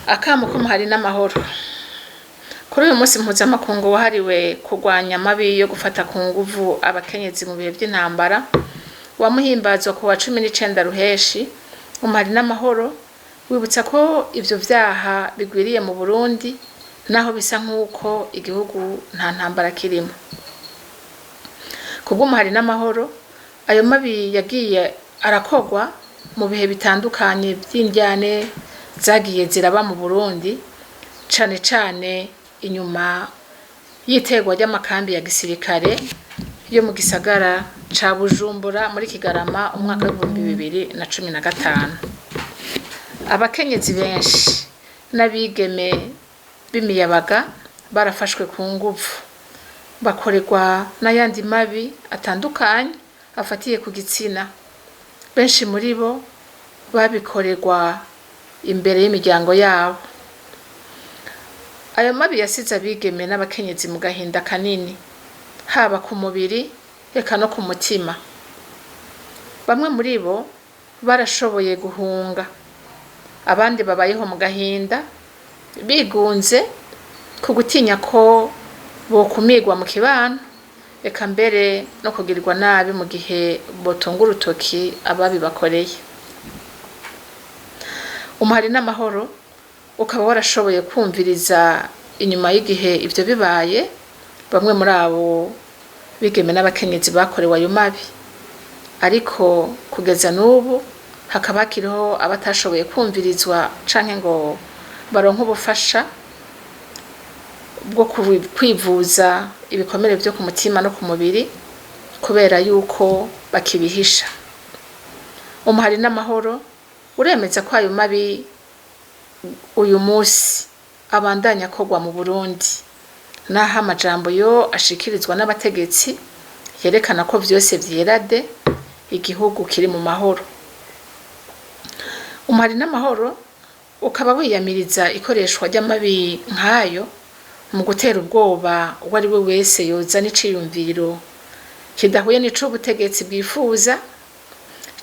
Akamo k'umuhari n'amahoro. Kuri uyu munsi mpuzamakungu wahariwe kurwanya amabi yo gufata ku nguvu abakenyezi mu bihe vy'intambara, wamuhimbazwa ku wa 19 Ruheshi, umuhari n'amahoro wibutsa ko ivyo vyaha bigwiriye mu Burundi naho bisa nk'uko igihugu nta ntambara kirimo. Kubw'umuhari n'amahoro, ayo mabi yagiye arakorwa mu bihe bitandukanye vy'indyane zagiye ziraba mu Burundi, cane cane inyuma y'iterwa ry'amakambi ya gisirikare yo mu gisagara ca Bujumbura muri Kigarama umwaka w'2015. Abakenyezi benshi n'abigeme b'imiyabaga barafashwe ku nguvu, bakorerwa n'ayandi mabi atandukanye afatiye ku gitsina. Benshi muri bo babikorerwa imbere y'imiryango yabo. Ayo mabi yasize abigeme n'abakenyezi mu gahinda kanini, haba ku mubiri eka no ku mutima. Bamwe muri bo barashoboye guhunga, abandi babayeho mu gahinda bigunze ku gutinya ko bokumirwa mu kibano, eka mbere no kugirirwa nabi mu gihe botunga urutoki ababibakoreye. Umuhari n'amahoro ukaba warashoboye kwumviriza inyuma y'igihe ivyo bibaye bamwe muri abo bigeme n'abakenyezi bakorewe ayo mabi, ariko kugeza n'ubu hakaba hakiriho abatashoboye kwumvirizwa canke ngo baronke ubufasha bwo kwivuza ibikomere vyo ku mutima no ku mubiri kubera yuko bakibihisha. Umuhari n'amahoro uremeza ko ayo mabi uyu musi abandanya akorwa mu Burundi, naho amajambo yo ashikirizwa n'abategetsi yerekana ko vyose vyera de, igihugu kiri mu mahoro. Umuhari n'amahoro ukaba wiyamiriza ikoreshwa ry'amabi nk'ayo mu gutera ubwoba uwo ari we wese yozana iciyumviro kidahuye n'ico ubutegetsi bwifuza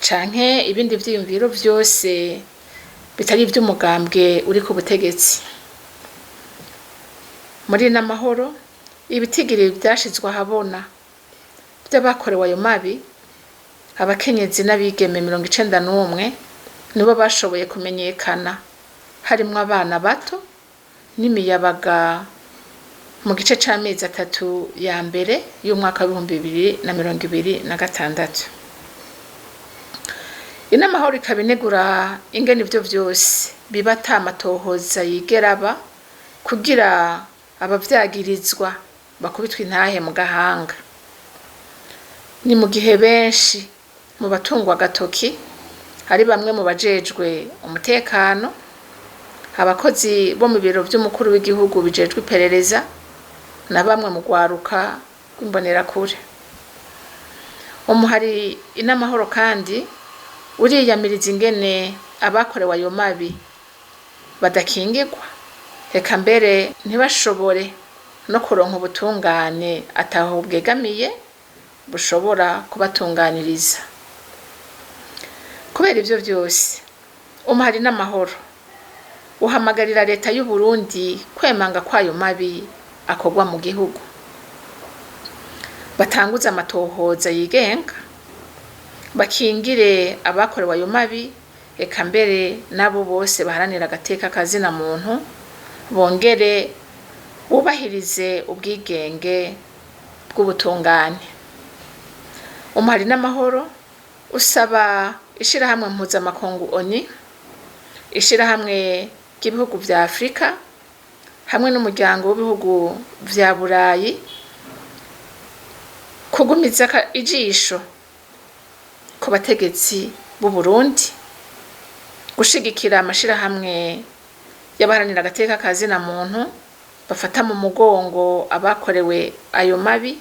canke ibindi vyiyumviro vyose bitari ivy'umugambwe uri ku butegetsi. Muri n'amahoro, ibitigiri vyashizwe ahabona vy'abakorewe ayo mabi, abakenyezi n'abigeme 91 nibo bashoboye kumenyekana, harimwo abana bato n'imiyabaga mu gice c'amezi 3 ya mbere y'umwaka w'2026. Inamahoro ikaba inegura ingene ivyo vyose biba ata matohoza yigera aba kugira abavyagirizwa bakubitwe intahe mu gahanga. Ni mu gihe benshi mu batungwa agatoki ari bamwe mu bajejwe umutekano, abakozi bo mu biro vy'umukuru w'igihugu bijejwe iperereza na bamwe mu rwaruka rw'imbonerakure. Umuhari inamahoro kandi uriyamiriza ingene abakorewe ayo mabi badakingirwa, eka mbere ntibashobore no kuronka ubutungane ataho bwegamiye bushobora kubatunganiriza. Kubera ivyo vyose, umuhari n'amahoro uhamagarira leta y'u Burundi kwemanga kwayo mabi akorwa mu gihugu, batanguze amatohoza yigenga, bakingire abakorewe ayo mabi, eka mbere n'abo bose baharanira agateka kazina muntu, bongere bubahirize ubwigenge bw'ubutungane. Umuhari n'amahoro usaba ishirahamwe mpuzamakungu ONU, ishirahamwe ry'ibihugu vya Afrika hamwe n'umuryango w'ibihugu vya Burayi kugumiza ijisho ku bategetsi b'u Burundi, gushigikira amashirahamwe y'abaharanira agateka kazina muntu bafata mu mugongo abakorewe ayo mabi,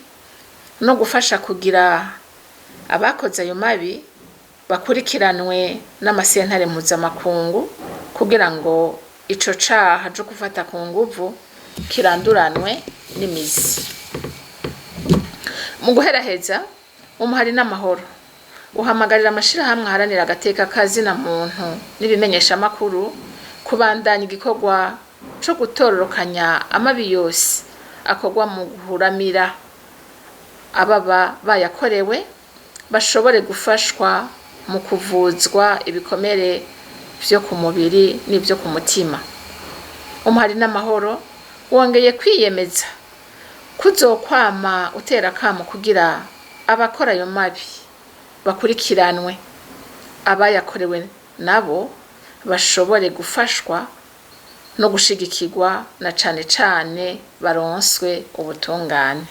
no gufasha kugira abakoze ayo mabi bakurikiranwe n'amasentare mpuzamakungu kugira ngo ico caha co gufata ku nguvu kiranduranwe n'imizi. Mu guheraheza, umuhari n'amahoro uhamagarira amashirahamwe aharanira agateka kazina muntu n'ibimenyeshamakuru kubandanya igikorwa co gutororokanya amabi yose akorwa mu guhuramira ababa bayakorewe, bashobore gufashwa mu kuvuzwa ibikomere vyo ku mubiri n'ivyo ku mutima. Umuhari n'Amahoro wongeye kwiyemeza kuzokwama utera akamo kugira abakora ayo mabi bakurikiranwe, abayakorewe nabo bashobore gufashwa no gushigikirwa, na cane cane baronswe ubutungane.